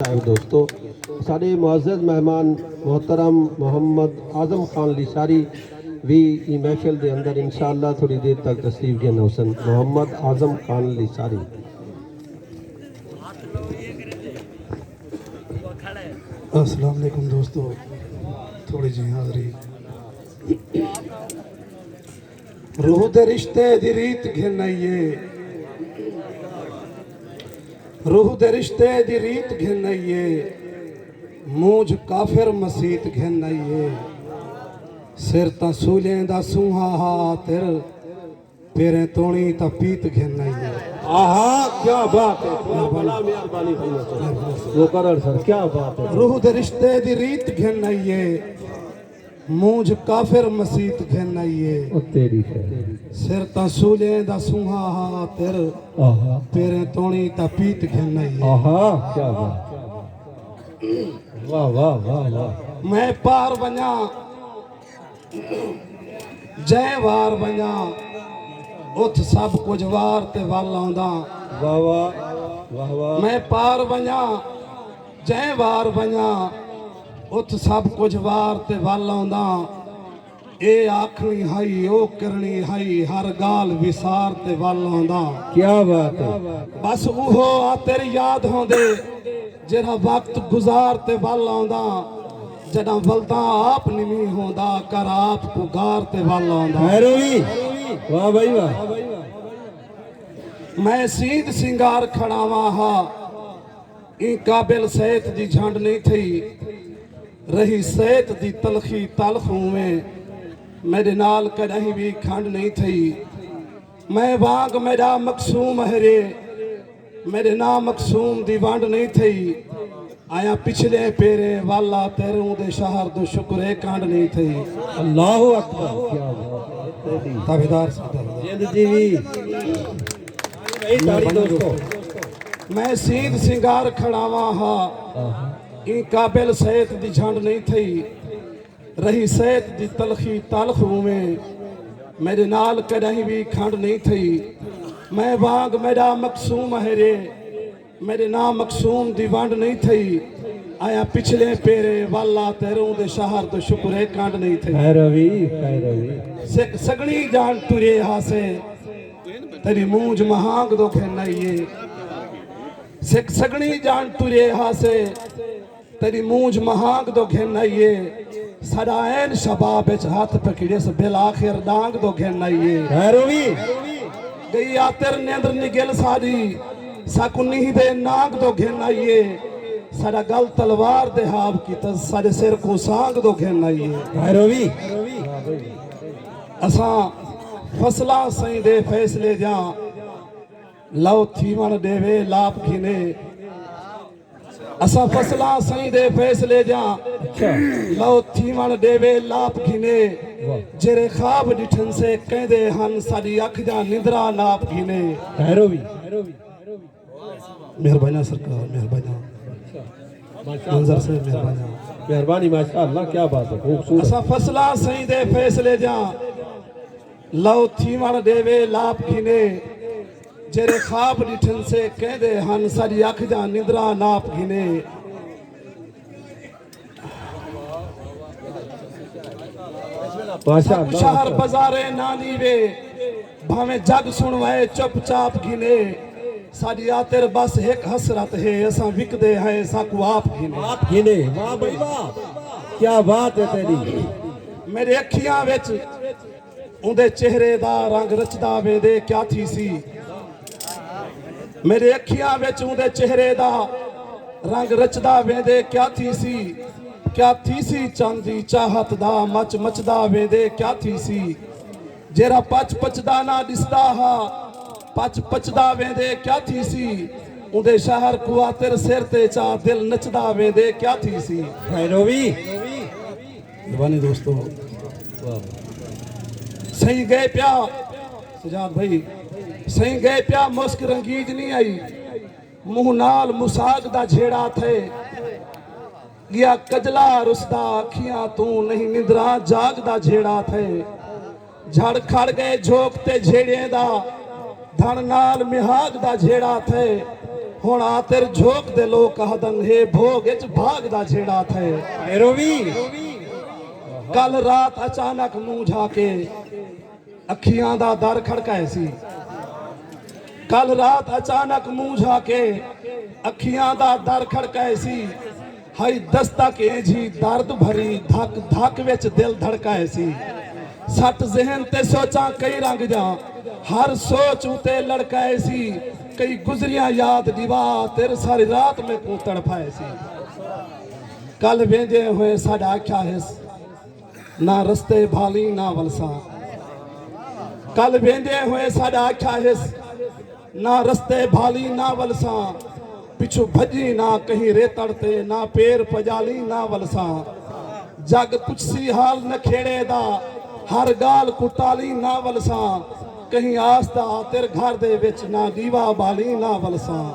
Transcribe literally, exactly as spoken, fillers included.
صاحب دوستو، ساݙے معزز مہمان محترم محمد اعظم خان لشاری وی ایں محفل دے اندر انشاءاللہ تھوڑی دیر تک تشریف گھن ہوسن۔ محمد اعظم خان لشاری۔ السلام علیکم دوستو، تھوڑی جی حاضری۔ روح دے رشتے دی ریت گھن آئیے، روح دے رشتے دی ریت گھن آئیے، مونجھ کافر مسیت گھن آئیے۔ سر تاں سولیں دا سونہا ہا آتر، پیریں توڑیں تاں پیت گھن آئیے۔ آہا، کیا بات ہے، بڑا مہربانی بھائی، مقرر سر، کیا بات ہے۔ روح دے رشتے دی ریت گھن آئیے، مونجھ کافر مسیت گھن آئیے۔ او تیری خیر۔ سر تاں سولیں دا سونہا ہا آتر، آہا۔ پیریں توڑیں تاں پیت گھن آئیے۔ آہا، کیا بات۔ واہ واہ واہ واہ۔ میں پار ونڄاں، جئیں وار ونڄاں، اتھ سب کجھ وار تے ول آنداں۔ واہ واہ واہ واہ۔ میں پار ونڄاں، جئیں وار ونڄاں، اتھ سب کجھ وار تے ول آنداں۔ اے آکھݨی ہئی، او کرݨی ہئی، ہر ڳالھ وسار تے ول آنداں۔ کیا بات ہے۔ بس اوہو آتر یاد ہوندے، جیڑھا وقت گزار تے ول آنداں۔ جݙاں ولداں آپ نمی ہوندا، کر آپ کوں گار تے ول آنداں۔ بھیروی، واہ بھائی واہ۔ میں سینت سنگار کھڑاواں ہا، ایں قابل سیت دی جھنڈ نئیں تھئی۔ رہی سیت دی تلخی تلخ اوویں، میݙے نال کݙاہیں وی کھنڈ نئیں تھئی۔ میں وانگ میݙا مقسوم ہیرے، میݙے ناں مقسوم دی ونڈ نئیں تھئی۔ آیاں پچھلے پیرے ول آتر، اوندے شہر دو شکرے کنڈ نئیں تھئی۔ اللہ اکبر، کیا بات ہے۔ تابعدار سادہ۔ جند جیوی۔ بھائی تاڑی دوستو۔ میں سینت سنگار کھڑاواں ہا، ایں قابل سیت دی جھنڈ نئیں تھئی۔ رہی سیت دی تلخی تلخ اوویں، میݙے نال کݙاہیں وی کھنڈ نئیں تھئی۔ میں وانگ میݙا مقسوم ہیرے، میݙے ناں مقسوم دی ونڈ نئیں تھئی۔ آیاں پچھلے پیرے ول آتر، اوندے شہر دو شکرے کنڈ نئیں تھئی۔ بھیروی، بھیروی۔ سک سڳݨی ڄاݨ ٹرے ہاسے، تیݙی مونجھ مہانگ دو گھن آئیے۔ سک سڳݨی ڄاݨ ٹرے ہاسے، تیݙی مونجھ مہانگ دو گھن آئیے۔ ساݙا عین شباب اچ ہتھ پکڑیس، بالآخر ݙانگ دو گھن آئیے۔ بھیروی۔ ڳئی آتر نیندر نگل ساݙی، ساکوں نینہہ دے نانگ دو گھن آئیے۔ ساݙا ڳل تلوار دے ہاو کیتس، ساݙے سر کوں سانگ دو گھن آئیے۔ بھیروی۔ اساں فصلاں سئیں دے فیصلے دیاں، لو تھیوݨ ݙیوے لاپ گھنے۔ اساں فصلاں سئیں دے فیصلے دیاں، لو تھیوݨ ݙیوے لاپ گھنے۔ جیڑھے خواب ݙٹھن سے کیندے ہن، ساݙی اکھ دیاں نندراں ناپ گھنے۔ بھیروی۔ مہربانیاں سرکار، مہربانیاں۔ منظر صاحب، مہربانیاں۔ مہربانی، ماشاءاللہ، کیا بات ہے، خوبصورت۔ اساں فصلاں سئیں دے فیصلے دیاں، لو تھیوݨ ݙیوے لاپ گھنے۔ جیڑھے خواب ݙٹھن سے کیندے ہن، ساݙی اکھ دیاں نندراں ناپ گھنے۔ ماشاءاللہ۔ شہر بازارے نہ نیوے، بھاویں جڳ سݨوائے چپ چاپ گھنے۔ ساݙی آتر بس ہک حسرت ہے، اساں وکدے ہیں ساکوں آپ گھنے۔ آپ گھنے، واہ بھائی واہ، کیا بات ہے تیݙی۔ میݙے اکھیاں وچ اوندے چہرے دا رنگ رچدا ویندے کیا تھیسی؟ میݙے اکھیاں وچ اوندے چہرے دا رنگ رچدا ویندے کیا تھیسی؟ کیا تھیسی چن دی چاہت دا مچ مچدا ویندے کیا تھیسی؟ جیڑھا پچ پچدا نہ ݙسدا ہا، پچ پچدا ویندے کیا تھیسی؟ اوندے شہر کوں آتر سر تے چا دل نچدا ویندے کیا تھیسی؟ بھیروی۔ مہربانی دوستو۔ سئیں ڳئے پیا، سجاد بھائی، سئیں ڳئے پیا، مسک رنگیج نی آئی، منہ نال مساگ دا جھیڑا تھئے۔ ڳیا کجلا رسدا اکھیاں توں، نہیں نندراں جاڳ دا جھیڑا تھئے۔ جھڑ کھڑ ڳئے جھوک تے جھیڑیں دا، دھݨ نال مہاڳ دا جھیڑا تھئے۔ ہݨ آتر جھوک دے لوک آہدن ہے بھوگ اچ بھاگ دا جھیڑا تھئے۔ ایروی کل رات اچانک منہ جھا کے اکھیاں دا در کھڑکائے سی۔ کل رات اچانک منہ جھا کے اکھیاں دا در کھڑکائے سی۔ ہئی دستک اینجھی درد بھری دھک دھک وچ دل دھڑکائے سی۔ سٹ ذہن تے سوچاں کئی رنگ دیاں ہر سوچ اتے لڑکائے سی۔ کئی گزریاں یاد ݙیوا تر ساری رات میکوں تڑپائے سی۔ کل ویندے ہوئے ساݙا آکھیا ہس نہ رستے بھالیں نہ ولساں۔ کل ویندے ہوئے ساݙا آکھیا ہس نہ رستے بھالیں نہ ولساں۔ پچھوں بھڄیں نہ کہیں ریتڑ تے نہ پیر پڄالیں نہ ولساں۔ جڳ پچھسی حال نکھیڑے دا ہر ڳالھ کوں ٹالیں نہ ولساں۔ کہیں آس دا آتر گھر دے وچ نہ ݙیوا ٻالیں نہ ولساں۔